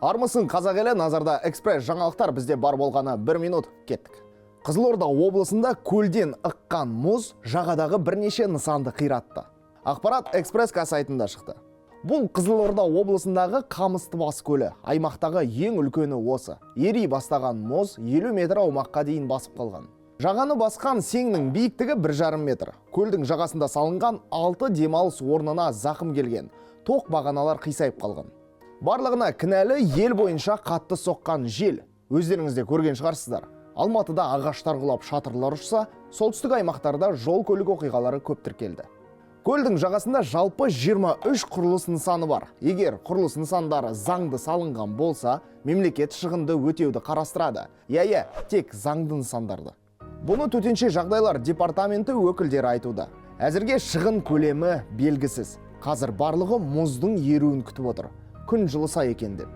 Армысың, қазақ елі! Назарда экспресс жаңалықтар, бізде бар болғаны бір минут. Кеттік. Қызылорда облысында көлден ыққан мұз жағадағы бірнеше нысанды қиратты. Ақпарат Экспресс сайтында шықты. Бұл Қызылорда облысындағы Қамыстыбас көлі. Аймақтағы ең үлкені осы. Ери бастаған мұз 50 метр аумаққа дейін басып қалған. Жағаны басқан сеңнің биіктігі 1,5 метр. Көлдің жағасында салынған алты демалыс орнына зақым келген. Тоқ бағаналар қисайып қалған. Барлығына кінәлі ел бойынша қатты соққан жел. Өздеріңіз де көрген шығарсыздар. Алматыда ағаштар құлап, шатырлар ұшса, солтүстік аймақтарда жол көлік оқиғалары көп тіркелді. Көлдің жағасында жалпы 23 құрылыс нысаны бар. Егер құрылыс нысандары заңды салынған болса, мемлекет шығынды өтеуді қарастырады. Иә, тек заңды нысандарды. Бұны төтенше жағдайлар департаменті өкілдері айтуда. Әзірге шығын көлемі белгісіз. Қазір барлығы мұздың еруін күтіп отыр. Күн жылыса екен деп.